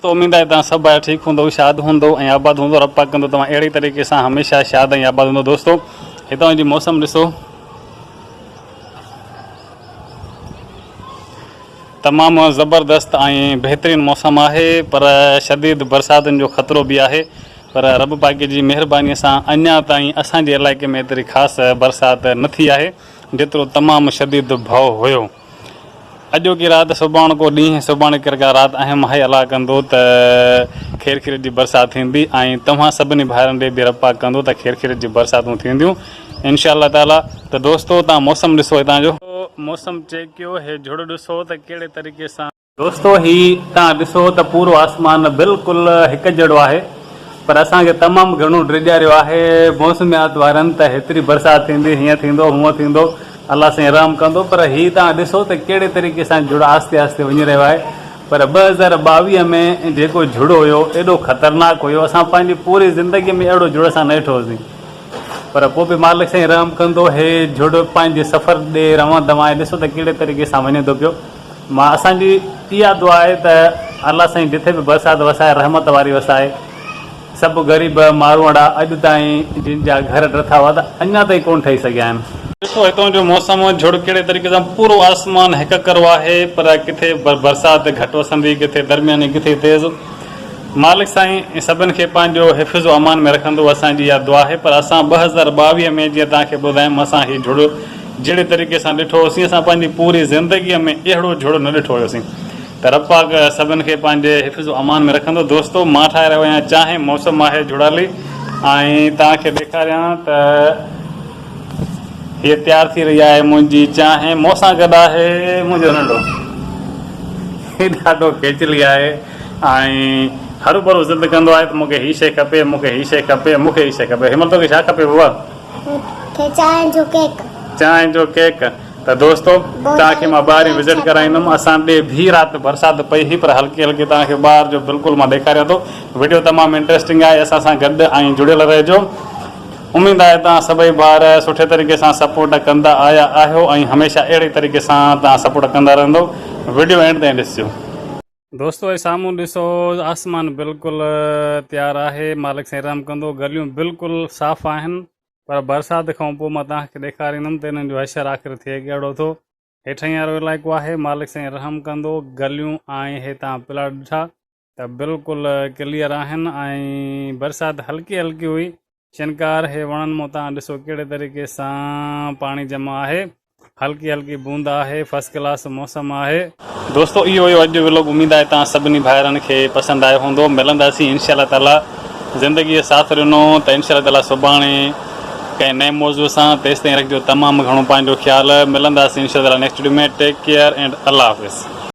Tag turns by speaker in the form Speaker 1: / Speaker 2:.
Speaker 1: دوستو اميد آهي توهان سڀ ڀائر ٺيڪ هوندو شاد هوندو ۽ آباد هوندو رب پاڪ ڪندو توهان اهڙي طريقي سان هميشه شاد ۽ آباد هوندو دوستو هتان جي موسم ڏسو تمام زبردست ۽ بهترين موسم آهي پر شديد برساتن جو خطرو به آهي پر رب پاڪ جي مهرباني سان اڃا تائين اسان جي علائقي ۾ ايتري خاص برسات نه ٿي آهي جيترو تمام شديد ڀؤ هيو. اڄوڪي رات سڀاڻڪو ڏينهن سڀاڻي ڪرڪا رات اهم آهي الله ڪندو ته خير خيريت جي برسات ٿيندي ۽ توهان سڀني ڀائرن ڏي به رب پاڪ ڪندو ته خير خيريت جي برساتون ٿينديون انشاء الله تعالي ته دوستو توهان موسم ڏسو هتان جو موسم چيڪ ڪيو هي جھڙ ڏسو ته ڪهڙي طريقي سان دوستو هي توهان ڏسو ته پورو آسمان بلڪل هڪ جهڙو آهي پر اسان کي تمام گهڻو ڊيڄاريو آهي موسميات وارن ته هيتري برسات ٿيندي هيئن ٿيندو هونئن ٿيندو الله سائين رحم ڪندو پر هي توهان ڏسو ته ڪهڙي طريقي سان جھڙ آهستي آهستي وڃي رهيو آهي پر 2022 ۾ جيڪو جھڙ هيو ايڏو خطرناڪ هيو اسان پنهنجي پوري زندگي ۾ اهڙو جھڙ اسان نه ڏٺو هوسين پر پوء به مالڪ سائين رحم ڪندو هي جھڙ پنهنجي سفر ڏي روان دوان آهي ڏسو ته ڪهڙي طريقي سان وڃي ٿو پيو مان اسان جي اها دعا آهي ته الله سائين جٿي به برسات وسائي رحمت واري وسائي سڀ غريب ماروئڙا اڄ تائين جن جا گهر ڊٿا هئا ته اڃا تائين ڪونه ٺهي سگهيا آهن. ڏسو هتون جو موسم جھڙ ڪهڙي طريقي سان پورو آسمان هڪ ڪرو آهي پر ڪٿي برسات گهٽ وسندي ڪٿي درمياني ڪٿي تيز مالڪ سائين سڀن کي پنهنجو حفظ و امان ۾ رکندو اسان جي اها دعا آهي پر اسان 2022 ۾ جيئن توهان کي ٻڌايم اسان هي جھڙ جهڙي طريقي سان ڏٺو هوسين اسان پنهنجي پوري زندگيء ۾ اهڙو جھڙ نه ڏٺو هيوسين ته رب پاڪ سڀن کي پنهنجي حفظ و امان ۾ رکندو دوستو مان ٺاهي رهيو آهيان چانهه موسم آهي جھڙالي ۽ توهان کي ڏيکاريان ته هيء تيار ٿي رهي آهي منهنجي چانهه مون سان گڏ آهي منهنجو ننڍو هي ڏاڍو کيچلي آهي ۽ هروڀرو ضد ڪندو آهي ته مون کي هي شيء کپي مون کي هي شيء کپي مون کي هي شيء کپي هن مهل توکي ڇا کپي بابا؟
Speaker 2: مون کي چانهه جو ڪيڪ.
Speaker 1: چانهه جو ڪيڪ ته دوستو توهان کي مان ٻاهرين وزٽ ڪرائيندم اسان ڏي ڀي رات برسات پئي هئي پر هلڪي هلڪي توهان کي ٻاهر جو بلڪل مان ڏيکاريان ٿو وڊيو تمام انٽريسٽنگ آهي اسان سان گڏ ۽ جڙيل رهجو اميد آهي توهان سڀئي ٻار سٺي طريقي سان سپورٽ ڪندا آيا آهيو ۽ هميشه اهڙي طريقي سان توهان سپورٽ ڪندا رهندو وڊيو اينڊ تائين ڏسجو. دوستو هي سامهون ڏسو آسمان بلڪل تيار آهي مالڪ سائين رحم ڪندو گليون بلڪل صاف آهن پر برسات کان پوء مان توهان کي ڏيکاريندم ته انهن جو حشر آخر ٿئي ڪهڙو ٿو هيٺئين وارو علائقو آهي مالڪ سائين رحم ڪندو گليون ۽ هي توهان پلاٽ ڏٺا ته بلڪل ڪليئر آهن ۽ برسات هلڪي هلڪي هئي شنڪار هي وڻن مون تان ڏسو ڪهڙي طريقي سان پاڻي جمع آهي هلڪي هلڪي بوند آهي فرسٽ ڪلاس موسم آهي. دوستو اهو هيو اڄ جو ولاگ اميد آهي توهان سڀني ڀائرن کي پسند آيو هوندو ملنداسين انشاء الله تعالي زندگي ساٿ ڏنو ته انشاء الله تعالي سڀاڻي ڪنهن نئين موضوع سان تيستائين رکجو تمام گهڻو پنهنجو خيال ملنداسين انشاء الله تعالي next video ۾ take care and الله حافظ.